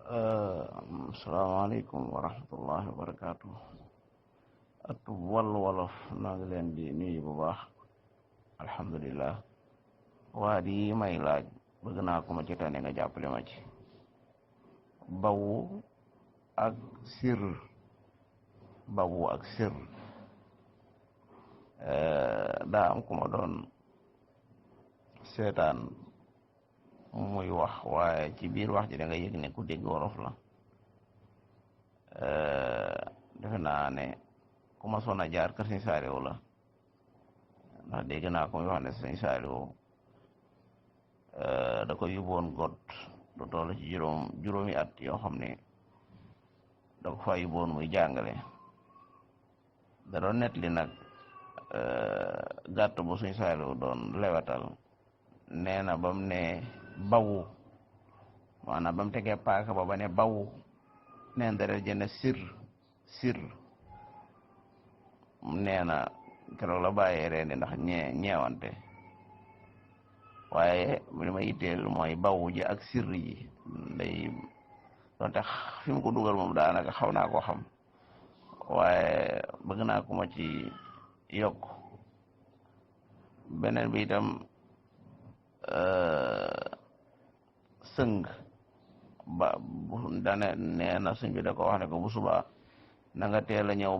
Asalaamaaleykum wa rahmatullahi wa barakaatu. Atu wàllu wolof noo ngi leen di nuyu bu baax. Alhamdulillah. waa di may laaj bëgg naa ko ma ci tane nga jàppale ma ci. bawu ak sir. bawu ak sir. daa am ku ma doon seetaan muy wax waaye ci biir wax ji da nga yëg ne ku dégg wolof la. defe naa ne ku ma soon a jaar kër Sëñ Saaliw la ndax dégg naa ko muy wax ne Sëñ Saaliw da ko yóbboon got lu toll ci juróomi at yoo xam ne da ko fa yóbboon muy jàngale. da doon net li nag gàtt bu Sëñ Saaliw doon lewetal nee na bam ne bawu maanaam ba mu tegee paaka ba ne bawu neen dara jënd sir nee na keroog la bàyyee reeni ndax ñeewante waaye li ma yitteel mooy bawu ji ak sir ji day donte fi mu ko dugal moom daanaka xaw naa ko xam waaye bëgg naa ko ma ci yokk beneen bi itam sëng ba dane nee na sëñ bi da ko wax ne ko bu subaa na nga teel a ñëw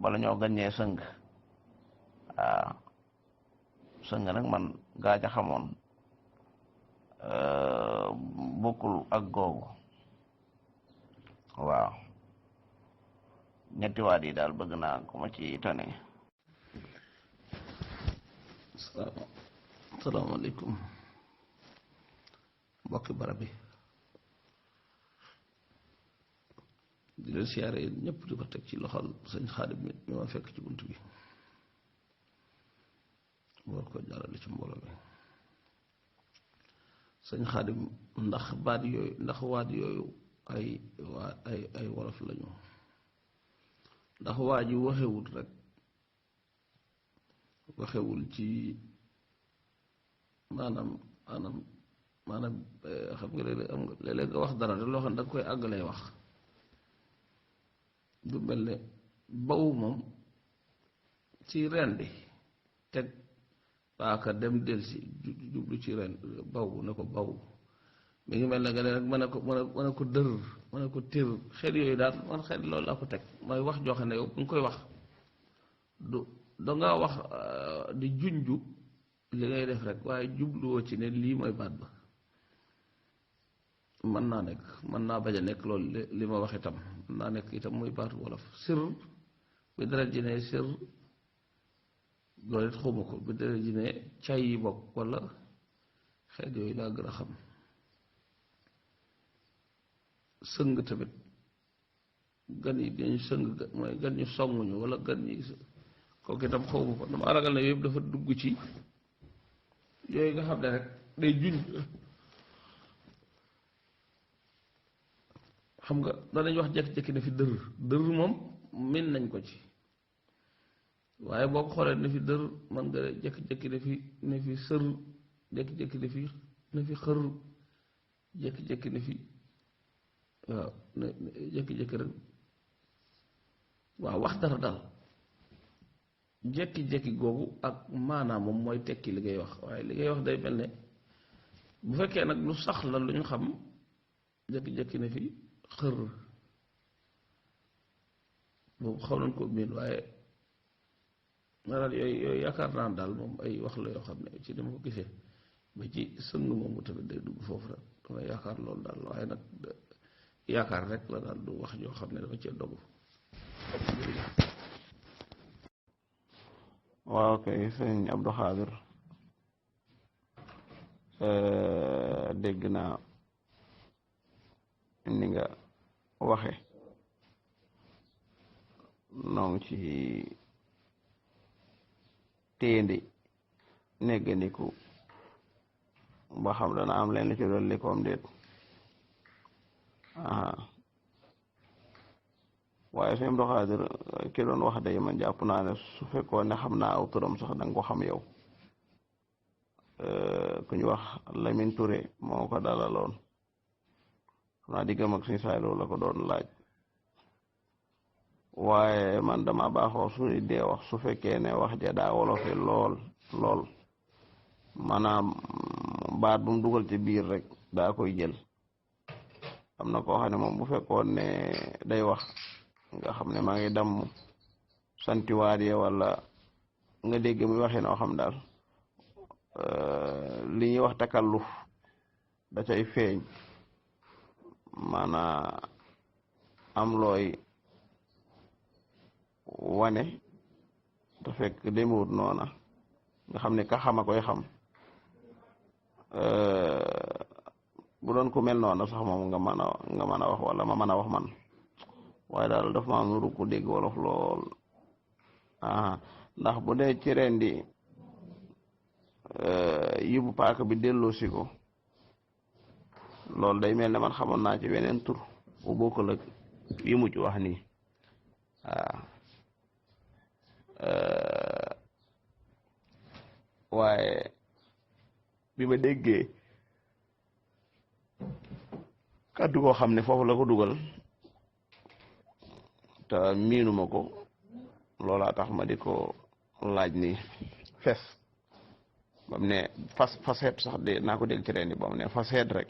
bala ñoo gaññee sëng. waaw sëng nag man gaa ca xamoon bokkul ak googu. waaw ñetti waat yi daal bëgg naa ko ma ci tane. salaamaaleykum mbokki barab bi di leen siyaare yéen ñëpp di ko teg ci loxol sëñ Xaadim mi ma fekk ci bunt bi war ko jaarale ci mbooloo mi. sëñ Xaadim ndax waat yooyu ay wolof lañu ndax waa ji waxewul rek waxewul ci maanaam xam nga léeg-léeg nga wax dara te loo xam ne danga koy àggalee wax du mel ne bawu moom ci rendi teg paaka dem delsi jublu ci ren bawu ne ko bawu mi ngi mel ne nga ne rek mën a ko dër mën a ko tér xel yooyu daal man xel loolu laa ko teg mooy wax joo xam ne yow bu nga koy wax danga wax di junju li ngay def rek waaye jubluwoo ci ne lii mooy baat ba. mën naa nekk mën naa bañ a nekk loolu li ma wax itam mën naa nekk itam muy baatu wolof sir bi dara ji ne sir loolu it xawma ko bi dara ji ne cay yi bokk wala xeet yooyu laa gën a xam. sëng tamit gan yi dañu sëng mooy gan ñu songuñu wala gan ñi kooku itam xawma ko dama ragal ne yëpp dafa dugg ci yooyu nga xam ne rek day junj. xam nga danañ wax jékki-jékki ne fi dër moom min nañ ko ci waaye boo ko xoolee ne fi dër man nga jékki-jékki ne fi sër jékki-jékki ne fi xër jékki-jékki ne fi waaw jékki-jékki rek waaw wax dara daal jékki-jékki googu ak maanaam moom mooy tekki li ngay wax waaye li ngay wax day mel ne bu fekkee nag lu sax la lu ñu xam jékki-jékki ne fi xër boobu xaw nañ ko miin waaye maanaam yooyu yaakaar naa daal moom ay wax la yoo xam ne ci dama ko gisee ba ci sëng moomu tamit day dugg foofu rek dama yaakaar loolu daal waaye nag yaakaar rek la daal du wax joo xam ne dama cee dogu. waaw kay sëñ Abdou Xaadir dégg naa ni nga waxe noonu ci téendi neggandiku ba xam dana am leen li ci doon li koom déet waaye sëñ Abdou Xaadir ki doon wax day man jàpp naa ne su fekkoon ne xam naa aw turam sax danga ko xam yow. ku ñu wax Lamine Touré moo ko dalaloon xam naa diggam ak suñu saay loolu la ko doon laaj waaye man dama baaxoo su dee wax su fekkee ne wax ja daa wolofe lool maanaam baat bu mu dugal ci biir rek daa koy jël am na koo xam ne moom bu fekkoon ne day wax nga xam ne maa ngi damm santiwaat ye wala nga dégg muy waxee noo xam daal li ñuy wax takalluf da cay feeñ maanaa am looy wane te fekk demewut noona nga xam ne ka xama koy xam bu doon ku mel noona sax moom nga mën a wax wala ma mën a wax man waaye daal daf ma nuru ku dégg wolof lool ndax bu dee ci rendi yóbbu paaka bi delloosi ko loolu day mel ne man xamoon naa ci weneen tur bu bokkul ak yi mujj wax nii waaye bi ma déggee kàddu koo xam ne foofu la ko dugal te miinuma ko loolaa tax ma di ko laaj ni fes ba mu ne faseet sax de naa ko dégg ci ren ba mu ne faseet rek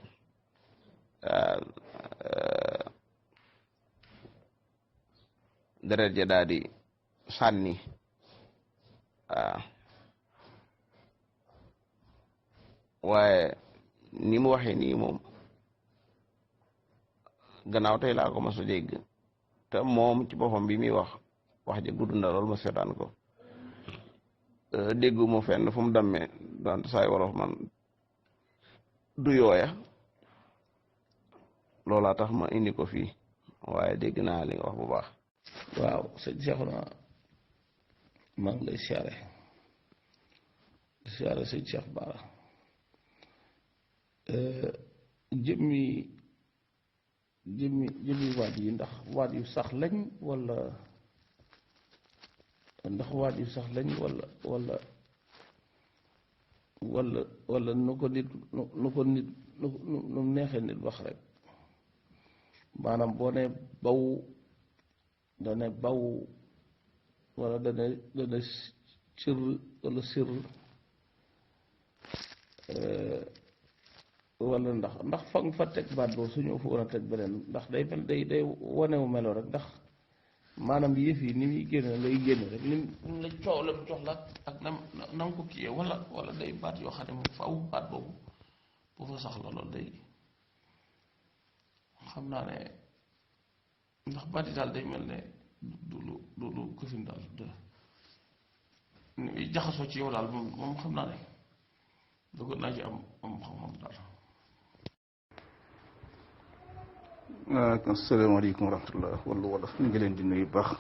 deret ja daal di sànni waaye ni mu waxee nii moom gannaaw tey laa ko mas a dégg te moom ci boppam bi muy wax ja gudd na lool ma seetaan ko déggu mu fenn fu mu dammee donte saay wolof man du yooya loolaa tax ma indi ko fii waaye dégg naa li nga wax bu baax. waaw sëñ Cheikhouna maa ngi lay siyaare sëñ Cheikh Bara jëmmi waat yi ndax waat yu sax lañ wala ndax waat yu sax lañ wala nu ko nit nu neexee nit wax rek maanaam boo ne baw dane baw wala dane sir wala sir wala ndax fa nga fa teg baat boobu suñu fa war a teg beneen ndax day mel day wanewu melo rek ndax maanaam yëf yi ni muy génne lay génne rek ni la coow la jox la ak na ko kiyee wala day baat yoo xam ne moom faaw baat boobu bu fa sax la loolu day xam naa ne ndax baat yi daal day mel ne du lu këfin daal ni jaxasoo ci yow daal moom xam naa ne bëggoon naa ci am xam-xam daal. asalaamaaleykum wa rahmatullah wala wala ñu ngi leen di nuyu baax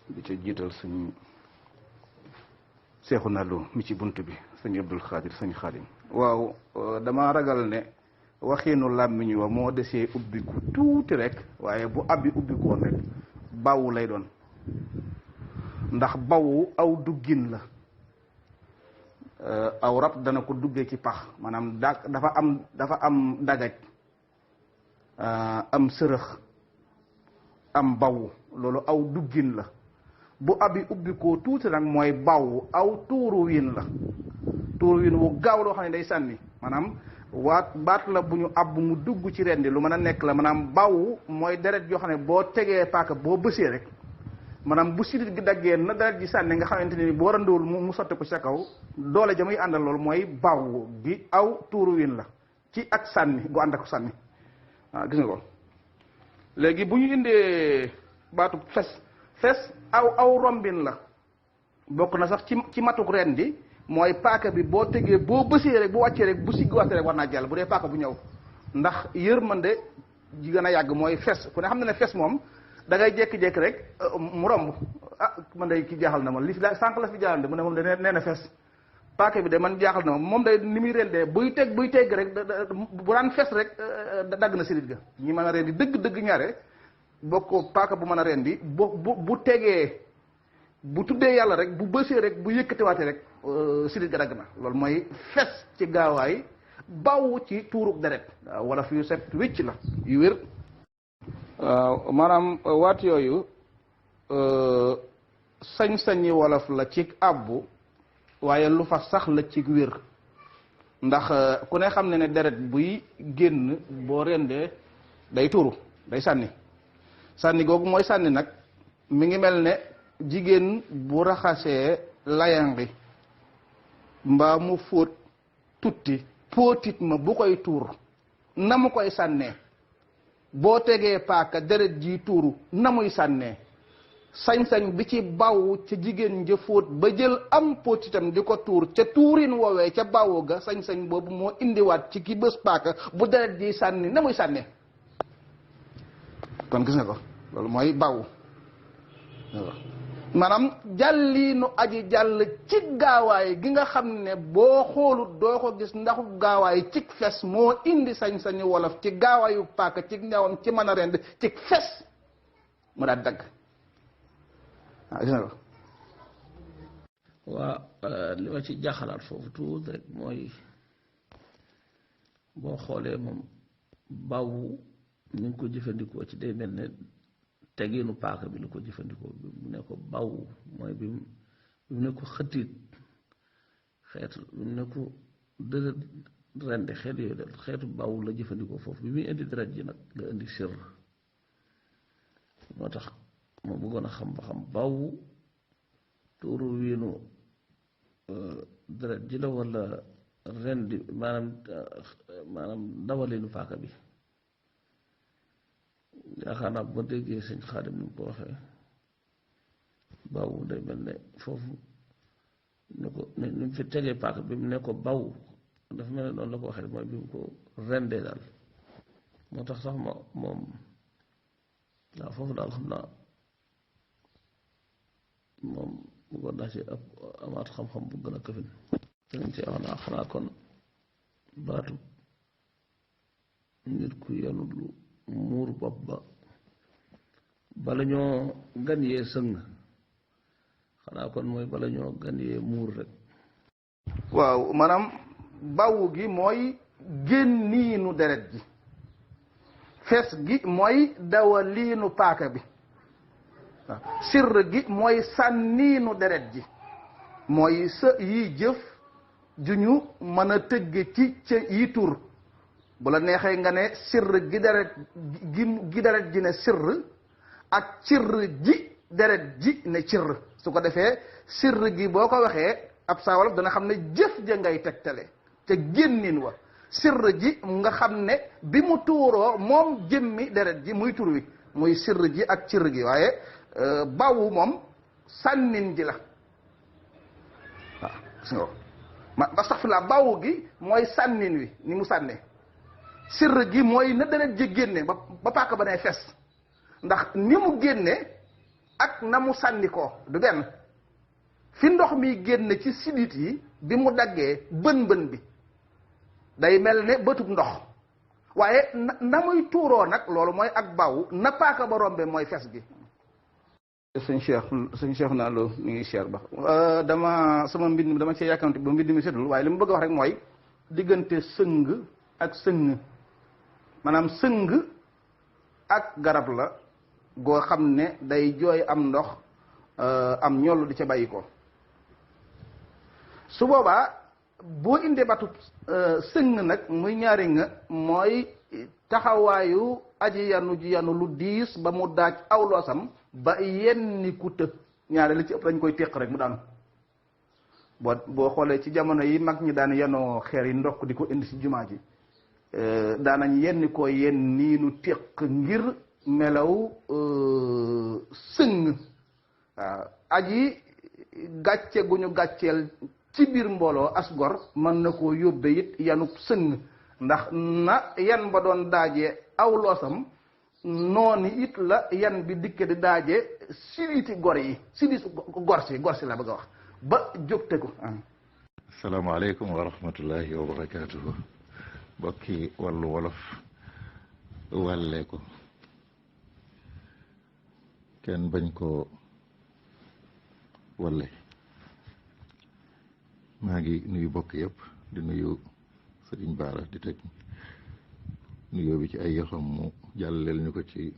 di ca jiital suñ Seexuna Lo mi ci bunt bi sëñ Abdul Xaadir sëñ Xaadim waaw dama ragal ne waxiinu làmmiñ wa moo desee ubbiku tuuti rek waaye bu abbi ubbikoon rek bawu lay doon ndax bawu aw duggin la aw rab dana ko duggee ci pax maanaam dafa am dagaj am sërëx am bawu loolu aw duggin la bu abi ubbi ko tuuti nag mooy bawu aw tuuru wiin la tuuru wiin wu gaaw loo xam ne day sànni maanaam baat la bu ñu ab mu dugg ci rendi lu mën a nekk la maanaam bawu mooy deret yoo xam ne boo tegee paaka boo bësee rek maanaam bu sidit gi daggee na deret ji sànni nga xamante ni boo randoowul mu sotti ko sa kaw doole ja muy àndal loolu mooy bawu gi aw tuuru wiin la ci ak sànni gu ànd ak sànni gis nga ko léegi bu ñu indee baatu fes aw rombin la bokk na sax ci matuk ren di mooy paaka bi boo tegee boo bësee rek bu wàccee rek bu siggiwaatee rek war naa jàll bu dee paaka bu ñëw ndax yërmande ji gën a yàgg mooy fes ku ne xam na ne fes moom da ngay jékki-jékki rek mu romb man day ki jaaxal na ma li fi sànq la fi jaaxal de mu ne moom de nee na fes paaka bi de man jaaxal na ma moom day ni muy rendee buy tegg rek bu daan fes rek dagg na sidit ga ñi mën a rendi dëgg ñaare bokk paaka bu mën a rendi bu tegee bu tuddee yàlla rek bu bësee rek bu yëkkatiwaatee rek sidit ga dagg na loolu mooy fes ci gaawaay baw ci tuurug deret wala fi yu set wécc la yu wér. waaw maanaam waat yooyu sañ-sañi wolof la ci àbbu waaye lu fa sax la ci wér ndax ku ne xam ne ne deret buy génn boo rendee day tuuru day sànni googu mooy sànni nag mi ngi mel ne jigéen bu raxasee layangi mbaa mu fóot tutti póotit ma bu koy tuur na mu koy sànnee boo tegee paaka deret ji tuuru na muy sànnee sañ-sañ bi ci baw ca jigéen ja fóot ba jël am póotitam di ko tuur ca tuurin woowee ca bawu ga sañ-sañ boobu moo indiwaat ci ki bés paaka bu deret ji sànni na muy sànnee kon gis nga ko loolu mooy baw maanaam jàlliinu aji jàll ci gaawaay gi nga xam ne boo xoolut doo ko gis ndaxu gaawaay ci fes moo indi sañ-sañu wolof ci gaawaayu paaka ci ñawam ci mën a rend ci fes mu daal dagg waaw gis nga ko waa li ma ci jaxalaat foofu tuuti rek mooy boo xoolee moom bawu ni nga ko jëfandikoo ci day mel ne teginu paaka bi lu ko jëfandikoo bi mu ne ko baw mooy bi mu ne ko xëtiit xeetu bi mu ne ko dërët rendi xeet yooyu de xeetu baw la jëfandikoo foofu bi muy indi deret ji nag la indi sir moo tax moo bëggoon a xam ba xam baw tuuru wiinu deret ji la wala rendi maanaam dawalinu paaka bi yaakaar naa bu ma déggee sëñ Xaadim ni mu ko waxee baw day mel ne foofu ne ko ni mu fi tegee paaka bi mu ne ko baw dafa mel ne noonu la ko waxee mooy bi mu ko rendee daal moo tax sax moom waaw foofu daal xam naa moom bëggoon naa ci ab amaat xam-xam bu gën a këfin danañ ci wax naa xanaa kon baatu nit ku yenu lu muur bopp ba bala ñoo gan yee sëng xanaa kon mooy bala ñoo gan yee muur rek. waaw maanaam bawu gi mooy génniinu deret ji fees gi mooy dawaliinu paaka bi waaw sirr gi mooy sànniinu deret ji mooy sa yi jëf ju ñu mën a tëgg ci ca yi tur bu la neexee nga ne sirr gi deret gi deret ji ne sirr ak cirr ji deret ji ne cirr su ko defee sirr gi boo ko waxee ab saa wolof dana xam ne jëf ja ngay tegtale te génnin wa sirr ji nga xam ne bi mu tuuroo moom jëmmi deret ji muy tur wi muy sirr ji ak cirr gi waaye bawu moom sànnin ji la waaw gis nga ma astaghfirullah bawu gi mooy sànnin wi ni mu sànnee sirr gi mooy na deret ji génne ba paaka ba ne fes ndax ni mu génne ak na mu sànni ko du benn fi ndox mi génne ci sidit yi bi mu daggee bën bi day mel ne bëtub ndox waaye na muy tuuroo nag loolu mooy ak bawu na paaka ba rombe mooy fes gi sëñ Cheikh naa loo mi ngi cher ba sama mbind mi dama cee yàkkamti ba mbind mi setul waaye li mu bëgg a wax rek mooy diggante sëng ak sëng maanaam sëng ak garab la goo xam ne day jooy am ndox am ñollu di ca bàyyi ko su boobaa boo indee batub sëng nag muy ñaari nga mooy taxawaayu aji yanu ji yanu lu diis ba mu daaj aw loosam ba yenni ku të ñaare li ci ëpp dañ koy téq rek mu daanu boo xoolee ci jamono yi mag ñi daan yenoo xeer yi ndokk di ko indi ci jumaa ji daanañ yenni ko yenn nii nu téq ngir melaw sëng waaw aji gàcce gu ñu gàcceel ci biir mbooloo asgor mën na koo yóbbe it yanub sëng ndax na yan ba doon daajee aw loosam noonu it la yan bi dikke di daaje siditi gor yi siditi gor si la bëgg a wax ba jógte ko asalaamaaleykum wa rahmatullahi wa barakatuhu bokki wàllu wolof wàllee ko kenn bañ koo walle maa ngi nuyu bokk yëpp di nuyu sëriñ Baara di teg nuyoo bi ci ay yoxam mu jàlleel ñu ko ci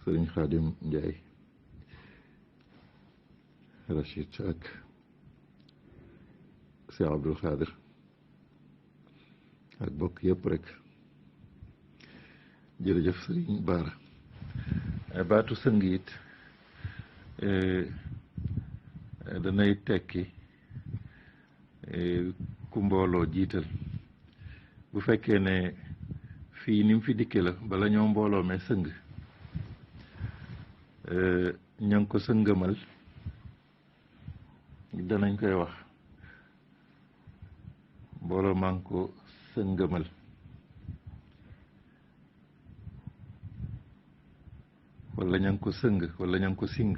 sëriñ Xaadim Njaay Rachid ak Cheikh Abdul Xaadir ak bokk yëpp rek jërëjëf sëriñ Baara baatu sëng it danay tekki ku mbooloo jiital bu fekkee ne fii ni mu fi dikke la bala ñoo mbooloo mee sëng ña ngi ko sëngëmal danañ koy wax mbooloo maa ngi ko sëngëmal wala ña ngi ko sëng wala ña ngi ko sing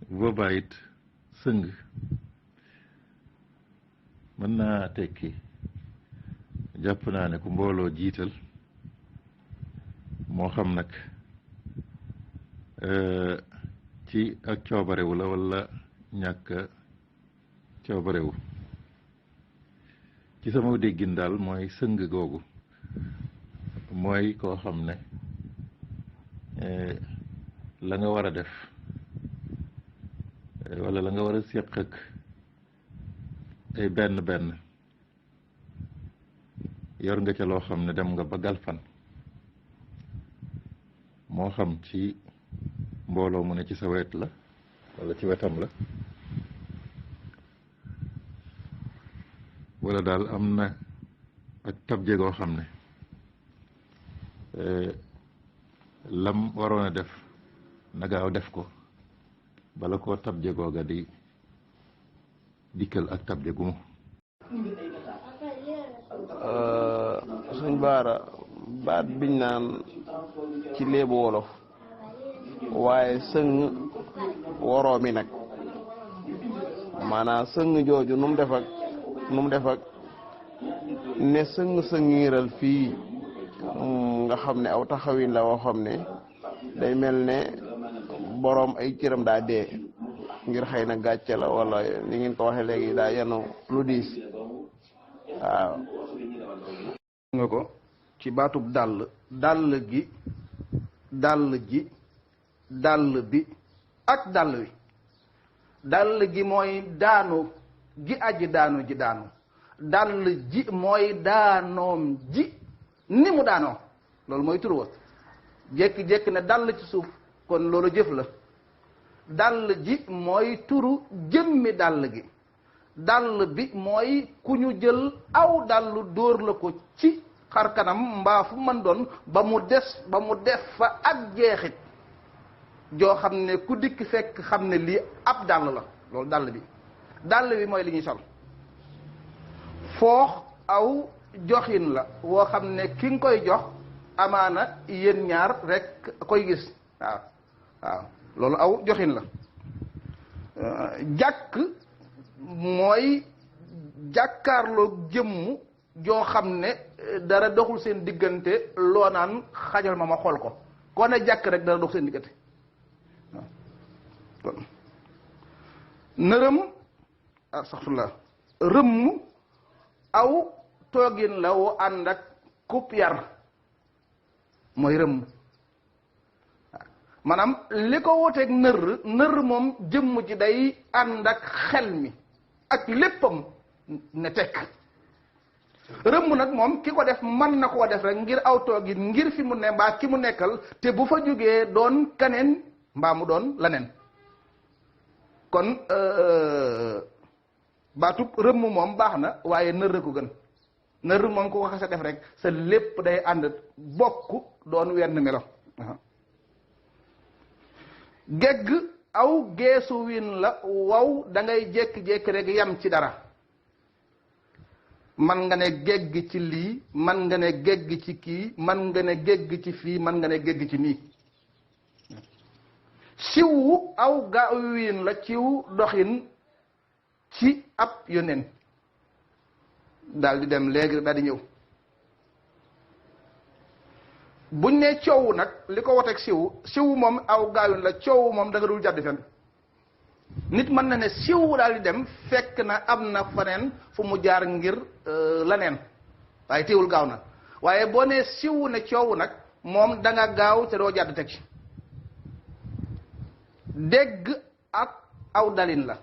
boobaa it sëng mën naa tekki jàpp naa ne ku mbooloo jiital moo xam nag ci ak coobarewu la wala ñàkk coobarewu ci sama déggin daal mooy sëng googu mooy koo xam ne la nga war a def wala la nga war a séq ak ay benn benn yor nga ca loo xam ne dem nga ba galfan moo xam ci mbooloo mu ne ci sa wet la wala ci wetam la wala daal am na ak tabje goo xam ne lam waroon a def na gaaw def ko bala koo tabje googa di dikkal ak tabje gu mu suñ baara baat biñ naan ci léebu wolof waaye sëng woroo mi nag maanaam sëng jooju nu mu def ak ne sëngiral fii nga xam ne aw taxawin la woo xam ne day mel ne boroom ay cëram daa dee ngir xëy na gàcce la wala ni ngeen ko waxee léegi daa yenu lu diis waaw nga ko ci baatub dàll gi dàll bi ak dàll wi dàll gi mooy daanu gi aji daanu ji daanu dàll ji mooy daanoom ji ni mu daanoo loolu mooy tur wa jékki-jékki ne dàll ci suuf kon loolu jëf la dàll ji mooy turu jëmmi dàll gi dàll bi mooy ku ñu jël aw dàll dóor la ko ci xar kanam mbaa fu mën doon ba mu def fa ak jeexit joo xam ne ku dikk fekk xam ne lii ab dàll la loolu dàll bi mooy li ñuy sol foox aw joxin la woo xam ne ki nga koy jox amaana yéen ñaar rek koy gis waaw loolu aw joxin la jàkk mooy jàkkaarloo jëmm joo xam ne dara doxul seen diggante loo naan xajal ma xool ko koo ne jàkk rek dara dox seen diggante waaw kon nërëm astaxfirullah rëmm aw toogin la wu ànd ak kub yar mooy rëmm maanaam li ko wuteeg nër moom jëmm ji day ànd ak xel mi ak léppam ne tekk rëmm nag moom ki ko def mën na koo def rek ngir aw toogin ngir fi mu ne mbaa ki mu nekkal te bu fa jógee doon kaneen mbaa mu doon laneen kon baatub rëmm moom baax na waaye nër ko gën nër moom ku ko xasa def rek sa lépp day ànd bokk doon wenn melo gegg aw geesu win la waw da ngay jékki-jékki rek yam ci dara man nga ne gegg ci lii man nga ne gegg ci kii man nga ne gegg ci fii man nga ne gegg ci nii siwu aw gaaw win la ciw doxin ci ab yoneen daal di dem léegi daal di ñëw buñ ne coow nag li ko woteeg siwu moom aw gaawin la coow moom da nga dul jàdd fenn nit mën na ne siw daal di dem fekk na am na faneen fu mu jaar ngir leneen waaye teewul gaaw na waaye boo nee siw ne coow nag moom da nga gaaw te doo jàdd teg ci dégg ak aw dalin la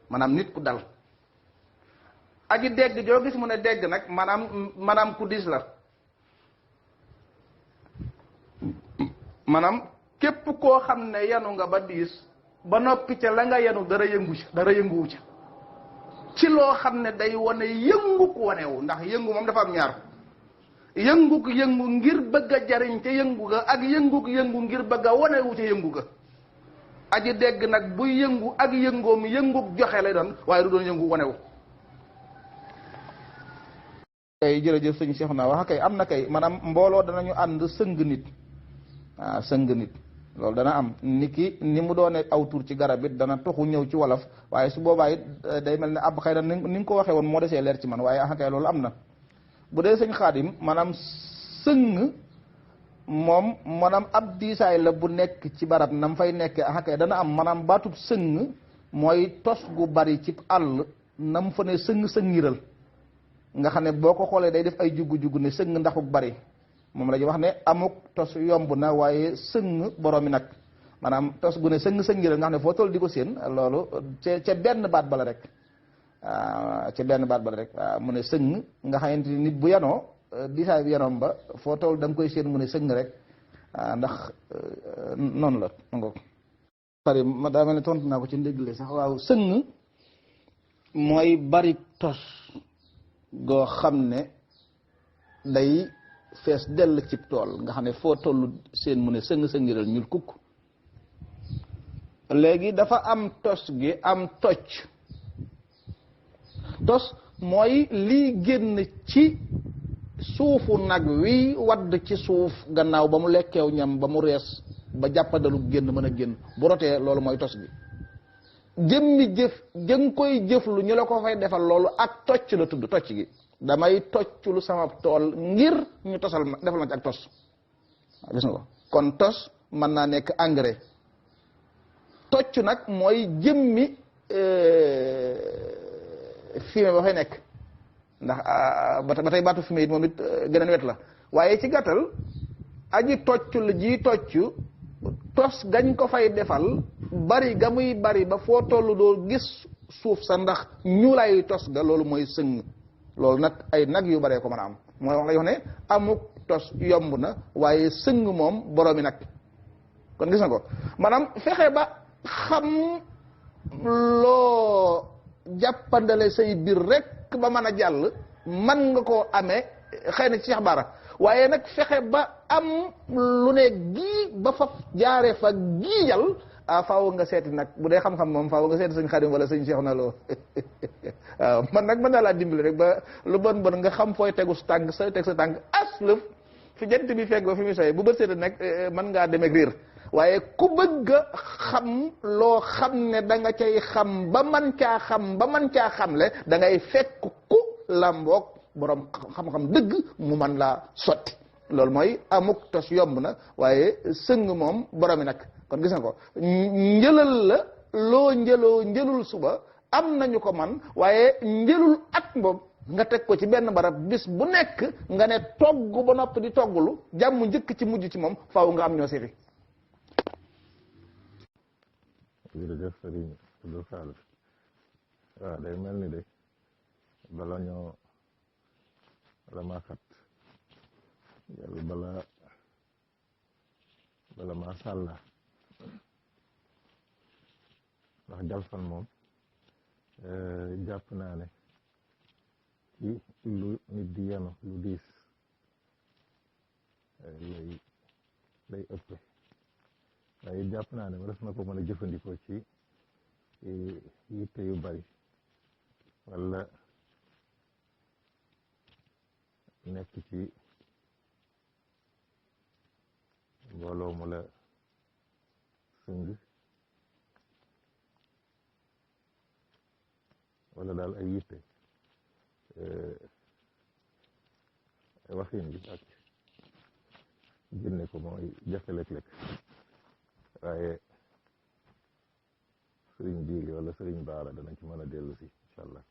maanaam nit ku dal aji dégg joo gis mu ne dégg nag maanaam ku diis la maanaam képp koo xam ne yanu nga ba diis ba noppi ca la nga yanu dara yënguwu ca ci loo xam ne day wane yëngu ku wanewu ndax yëngu moom dafa am ñaar yëngu ngir bëgg a jariñ ca yëngu ga ak yëngu ngir bëgg a wanewu ca yëngu ga aji dégg nag buy yëngu ak yëngoom yëngu joxe lay doon waaye du doon yëngu wanewu kay jërëjëf sëñ Cheikh naa wax kay am na kay maanaam mbooloo danañu ànd sëng nit sëng nit loolu dana am niki ni mu doone aw tur ci garab it dana toxu ñëw ci wolof waaye su boobaa it day mel ne ab xëy na ni nga ko waxee woon moo desee leer ci man waaye kay loolu am na bu dee sëñ Xaadim maanaam sëng moom maanaam ab diisaay la bu nekk ci barab nam fay nekkee kay dana am maanaam baatub sëng mooy tos gu bari ci àll nam fa ne sëngiral nga xam ne boo ko xoolee day def ay juggu ne sëng ndaxuk bari moom la ñuy wax ne amuk tos yomb na waaye sëng boroomi nag maanaam tos gu ne sëngiral nga xam ne foo toll di ko séen loolu ca benn baat bala rek ca benn baat bala rek mu ne sëng nga xamante ni nit bu yanoo diisaay bi yanoom ba foo toll da nga koy séen mu ne sëng rek ndax noonu la ngoog pare ma daa mel ne tontu naa ko ci ndégle sax waaw sëng mooy bari tos goo xam ne day fees dell ci tool nga xam ne foo toll seen mu ne sëngiral ñul kukk léegi dafa am tos gi am tocc tos mooy lii génn ci suufu nag wi wadd ci suuf gannaaw ba mu lekkeew ñam ba mu rees ba jàppandalu génn mën a génn bu rotee loolu mooy tos gi jëmmi jëf jëng koy jëflu ñu la ko fay defal loolu ak tocc la tudd tocc gi damay tocclu sama tool ngir ñu tosal ma defal ma ci ak tos gis nga ko kon tos mën naa nekk engrais tocc nag mooy jëmmi fumier ba fay nekk ndax ba tey baatu fumier it moom it geneen wet la waaye ci gàttal aji tocc la ji tocc tos gañ ko fay defal bari ga muy bari ba foo toll doo gis suuf sa ndax ñuulaayu tos ga loolu mooy sëng loolu nag ay nag yu baree ko mën a am mooy wax la yoo ne amuk tos yomb na waaye sëng moom boroomi nag kon gis na ko maanaam fexe ba xam loo jàppandale say biir rek ba mën a jàll man nga koo amee xëy na ci Cheikh Bara waaye nag fexe ba am lu ne gii ba fa jaaree fa giijal faaw nga seeti nag bu dee xam-xam moom faaw nga seeti sëñ Xaadim wala sëñ Cheikh na loo waaw man nag mën naa laa dimbali rek ba lu bon nga xam fooy tegu sa tànk teg sa tànk aslëf fi jant bi fekk ba fi muy soyee bu bët seeti nag mën ngaa dem ak riir waaye ku bëgg a xam loo xam ne da nga cay xam ba man caa xamle da ngay fekk ku làmboog borom xam-xam dëgg mu man laa sotti loolu mooy amuk tos yomb na waaye sëng moom boromi nag kon gis nga ko njëlal la loo njëlul suba am nañu ko man waaye njëlul at moom nga teg ko ci benn barab bis bu nekk nga ne togg ba noppi di togglu jàmm njëkk ci mujj ci moom faaw nga am ñoo seeti jërëjëf sëriñ Abdou Fall waaw day mel ni de bala maa xat yàlla bala maa sàlla ndax jalfan moom jàpp naa ne ci lu nit di yenu lu diis lay ëppe waaye jàpp naa ne def na ko mën a jëfandikoo ci yitte yu bari wala nekk ci mbooloo mu la sëng wala daal ay yitte waxin bi ak génne ko mooy jafe léeg-léeg waaye sëriñ Jiili wala sëriñ Baara danañ ci mën a dellu si incha allah.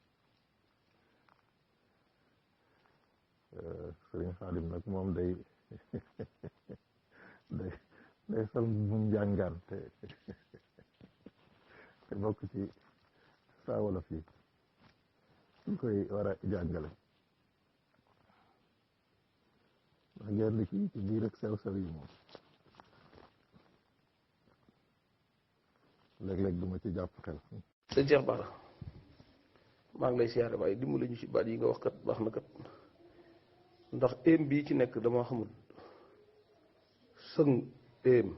sëriñ Xaadim nag moom day day sol mum jàngaan te bokk ci Saa Wolof yi ñu koy war a jàngale ndax genn ci biir ak sew-sew yi moom léeg-léeg du ma ci jàpp xel. sëñ Cheikh Bara maa ngi lay siyaare waaye dimbali ñu ci baat yi nga wax kat baax na kat ndax éem bii ci nekk dama xamul sëng éem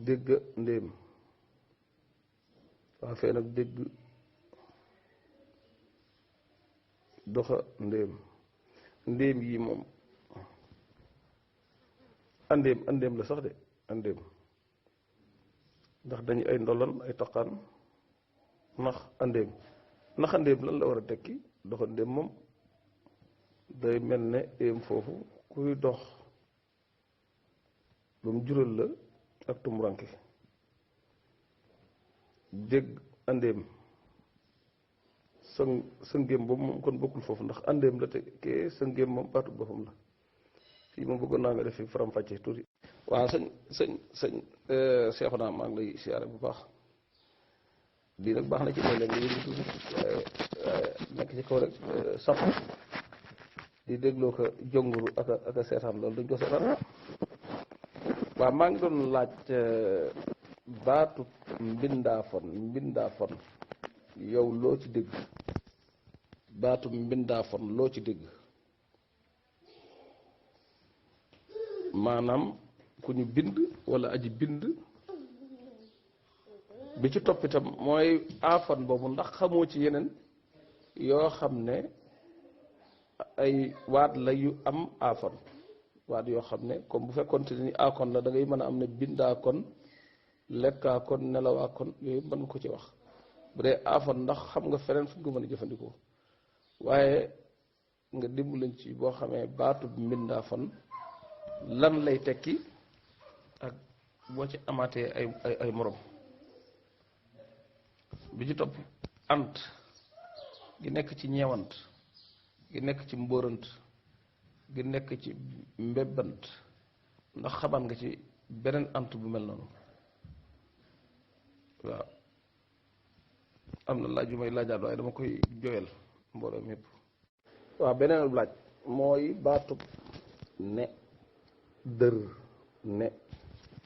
dégg ndéem waa fee nag dégg doxa ndéem ndéem yi moom andéem la sax de andéem ndax dañu ay ndolan ay taqaan nax andéem naxandéem lan la war a tekki doxandéem moom day mel ne éem foofu kuy dox ba mu jural la ak tumuranke dégg andéem sëngéem boobu moom kon bokkul foofu ndax andéem la te kee sëngéem moom baatu boppam la fii moom bëggoon naa nga def fi faram-fàcce tuuti waaw sëñ Seexuna maa ngi lay siyaare bu baax lii nag baax na ci léeg-léeg nga yëngu tuuti waaye nekk ci kaw rek sax di dégloo ko jonguru ak a seetaan loolu dañ ko seetaan waaw maa ngi doon laaj baatu mbindaafon yow loo ci dégg baatu mbindaafon loo ci dégg maanaam ku ñu bind wala aji bind bi ci topp itam mooy aafan boobu ndax xamoo ci yeneen yoo xam ne ay waat la yu am aafan waat yoo xam ne comme bu fekkoonte ni aakon la da ngay mën a am ne bindaakon lekkaakon nelawaakon yooyu mën nga ko ci wax bu dee aafan ndax xam nga feneen fu nga ko mën a jëfandikoo waaye nga dimbalañ ci boo xamee baatu mbindaafon lan lay tekki ak boo ci amaatee ay morom bi ci topp ant gi nekk ci ñeewant gi nekk ci mbóorant gi nekk ci mbébbant ndax xamaan nga ci beneen ant bu mel noonu waaw am na laaj yu may laajaat waaye dama koy joyal mbooloo mépp waaw beneen laaj mooy baatub ne dër ne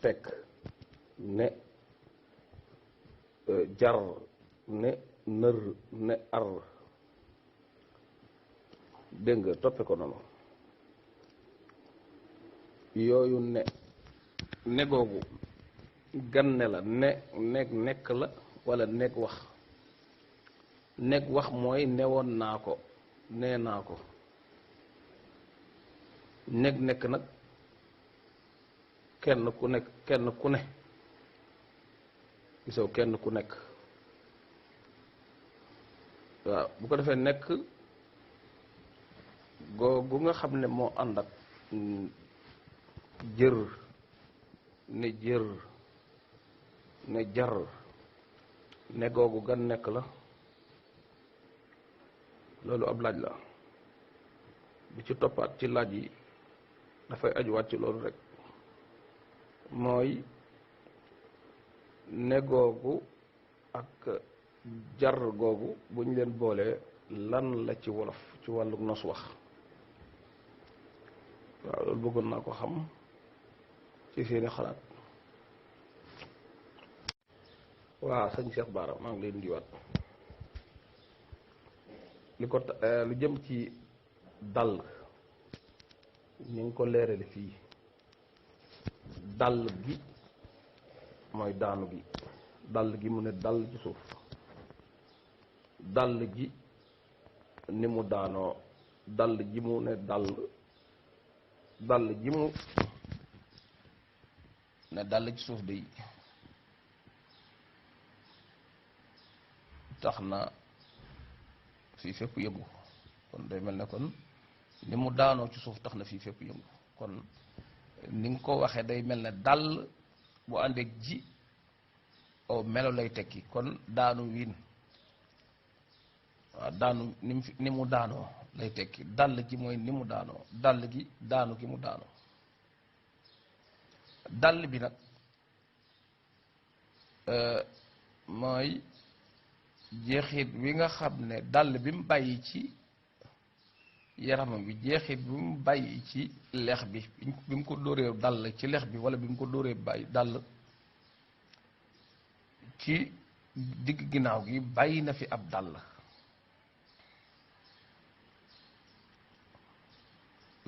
fekk ne jar ne nër ne ar dégg nga toppe ko noonu yooyu ne googu ganne la nekk la wala nekk wax nekk wax mooy newoon naa ko nee naa ko nekk nag kenn ku ne gisoo kenn ku nekk waaw bu ko defee nekk googu nga xam ne moo ànd ak jër ne jar ne googu gan nekk la loolu ab laaj la bi ci toppaat ci laaj yi dafay ajuwaat ci loolu rek mooy ne googu ak jar googu bu ñu leen boolee lan la ci wolof ci wàllu nos wax waaw loolu bëggoon naa ko xam ci seeni xalaat waaw sëñ Cheikh Bara maa ngi leen ndiwaat lu jëm ci dàll ñu ngi ko leerale fii dàll gi mooy daanu gi dàll gi mu ne dàll ci suuf dàll ji ni mu daanoo dàll ji mu ne dàll ji mu ne dàll ci suuf day tax na fii fépp yëngu kon day mel ne kon ni mu daanoo ci suuf tax na fii fépp yëngu kon ni nga ko waxee day mel ne dàll bu àndeek ji aw melo lay tekki kon daanu wiin waaw daanu ni mu daanoo lay tekki dàll gi mooy ni mu daanoo dàll gi daanu gi mu daanoo dàll bi nag mooy jeexit wi nga xam ne dàll bi mu bàyyi ci yaramam bi jeexit bi mu bàyyi ci lex bi bi mu ko dóoree dàll ci lex bi wala bi mu ko dóoree bàyyi dàll ci digg ginnaaw gi bàyyi na fi ab dàll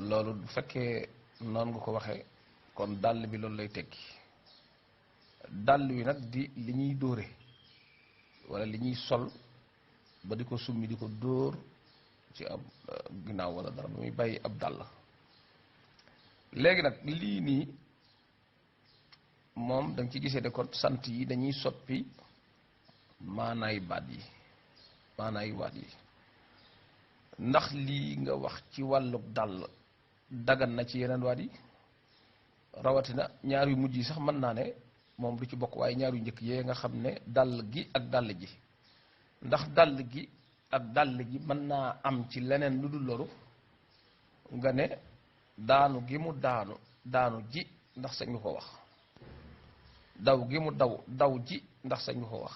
loolu bu fekkee noonu nga ko waxee kon dàll bi loolu lay tekki dàll wi nag di li ñuy dóore wala li ñuy sol ba di ko summi di ko dóor ci ab ginnaaw wala dara ba muy bàyyi ab dàll léegi nag lii nii moom da nga ci gisee de kon sant yi dañuy soppi maanaay baat yi maanaay waat yi ndax lii nga wax ci wàlluk dàll dagan na ci yeneen waat yi rawatina ñaar yu mujj yi sax mën naa ne moom du ci bokk waaye ñaar yu njëkk yee nga xam ne dàll gi ak dàll ji ndax dàll gi ak dàll gi mën naa am ci leneen lu dul loru nga ne daanu gi mu daanu ji ndax sañ nga ko wax daw gi mu daw ji ndax sañ nga ko wax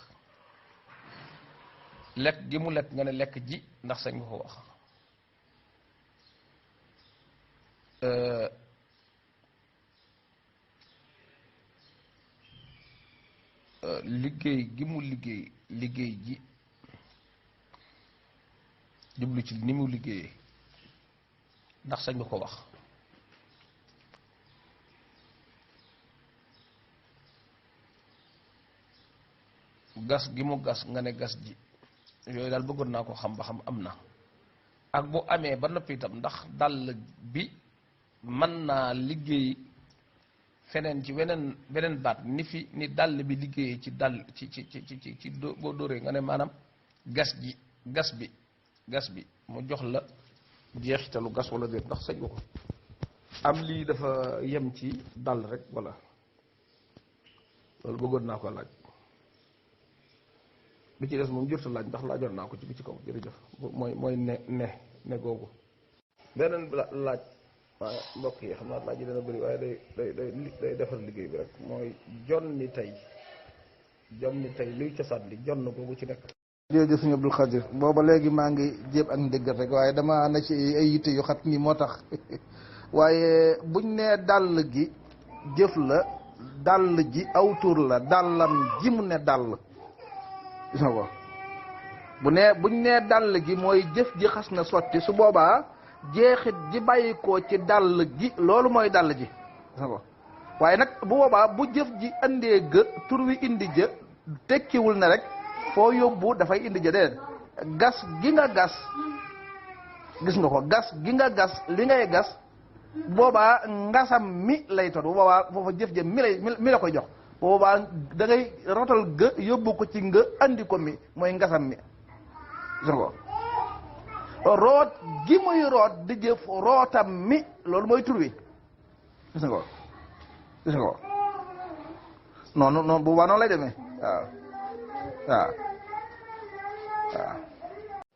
lekk gi mu lekk nga ne lekk ji ndax sañ nga ko wax liggéey gi mu liggéey ji jublu ci ni mu liggéeyee ndax sañ nga ko wax gas gi mu gas nga ne gas ji yooyu daal bëggoon naa ko xam ba xam am na ak bu amee ba noppi itam ndax dàll bi mën naa liggéey feneen ci beneen baat ni dàll bi liggéeyee ci dàll ci boo dóoree nga ne maanaam gas bi mu jox la jeexitalu gas wala déet ndax sañ nga ko am lii dafa yem ci dàll rek wala loolu bëggoon naa ko laaj bi ci des moom jurta laaj ndax laajoon naa ko ci bi ci kaw jërëjëf mooy ne googu beneen laaj waaye mbokk yi xam naa laaj yi dana bëri waaye day defar liggéey bi rek mooy jonni tey luy cosaan li jonn googu ci nekk jërëjëf sëñ Abdul Xaadir booba léegi maa ngi jéem ak ndéggat rek waaye dama na ci ay yitte yu xat nii moo tax waaye buñ nee dàll gi jëf la dàll ji aw tur la dàllam ji mu ne dàll gis nga ko buñ nee dàll gi mooy jëf ji xas na sotti su boobaa jeexit ji bàyyi ko ci dàll gi loolu mooy dàll ji gis nga ko waaye nag bu boobaa bu jëf ji andee gë tur wi indi jë tekkiwul na rek foo yóbbu dafay indi jë déedéet gas gi nga gas gis nga ko gas gi nga gas li ngay gas boobaa ngasam mi lay tot bu boobaa foofa jëf jë mi la koy jox boobaa da ngay rotal gë yóbbu ko ci nga andi ko mi mooy ngasam mi gis nga ko root gi muy root di jëf rootam mi loolu mooy tur wi gis nga ko gis nga ko noonu boobaa noonu lay demee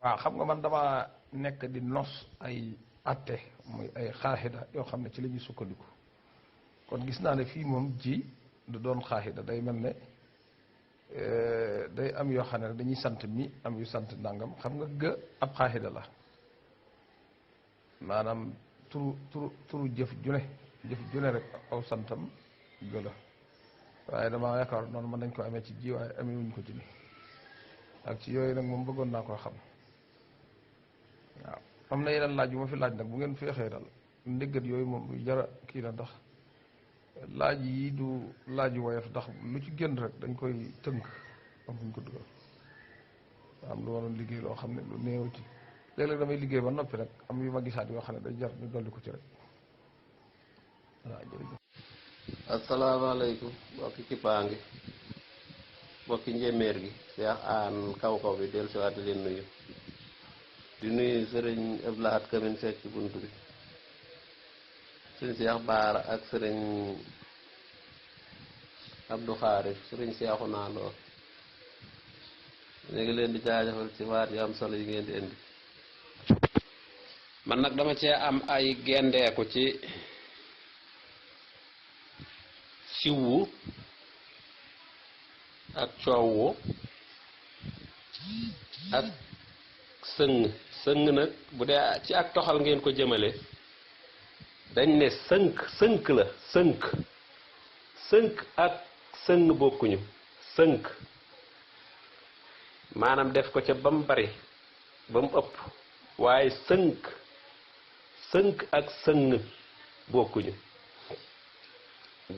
waaw xam nga man dama nekk di nos ay atte muy ay xaaxida yoo xam ne ci la ñuy sukkandiku kon gis naa ne fii moom ji du doon xaaxida day mel ne day am yoo xam ne dañuy sant mi am yu sant ndàngam xam nga gë ab xaaxida la maanaam turu jëf june rek aw santam gë la waaye damaa yaakaar noonu mën nañ ko amee ci ji waaye amee wuñ ko ci ni ak ci yooyu nag moom bëggoon naa koo xam waaw am na yeneen laaj yu ma fi laaj nag bu ngeen feexee daal ndéggat yooyu moom lu jara kii la ndax laaj yi du laaj yu woyof ndax lu ci génn rek dañ koy tënk am fuñ ko dugal am lu waroon liggéey loo xam ne lu néew ci léeg-léeg damay liggéey ba noppi rek am yu ma gisaat yoo xam ne day jar ñu dolli ko ci rek waaw jërëjëf asalaamaaleykum mbokki kippaa ngi mbokki njéeméer gi Seex Aan kaw bi dellu siwaat di leen nuyu di nuyu sëriñ Abdou Lahad Kamin Seck ci bunt bi sëriñ Seex Baara ak sëriñ Abdou Xaarit sëriñ Seexuna Lo ñu ngi leen di jaajëfal ci waat yu am solo yi ngeen di indi. man nag dama cee am ay gendeeku ci siwu ak coowu ak sëng nag bu dee ci ak toxal ngeen ko jëmale dañ ne sënk la sënk ak sëng bokkuñu. sënk maanaam def ko ca ba mu bari ba mu ëpp, waaye sënk ak sëng bokkuñu.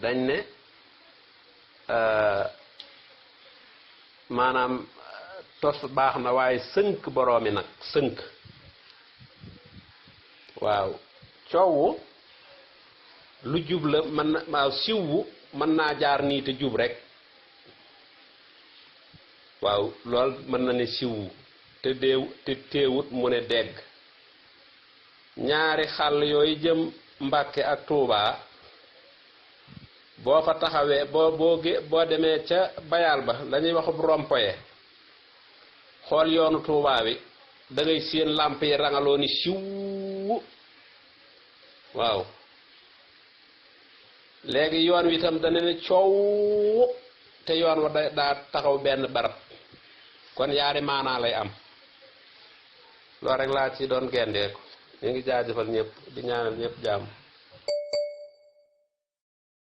dañ ne maanaam tos baax na waaye sënk boroomi nag sënk. waaw coowu lu jub la mën na waaw siwwu mën naa jaar nii te jub rek. waaw loolu mën na ne siwwu te teewut mu ne dégg. ñaari xàll yooyu jëm Mbàkke ak Tuubaa boo fa taxawee boo demee ca bayaal ba la ñuy waxub rompoye xool yoonu Tuubaa bi da ngay séen làmp yi rangaloo ni siwwu. waaw léegi yoon wi itam dana ne coow te yoon wa daa taxaw benn barab kon yaari maanaa lay am. loolu rek laa ci doon gendeeku ñu ngi jaajëfal ñëpp di ñaanal ñëpp jàmm.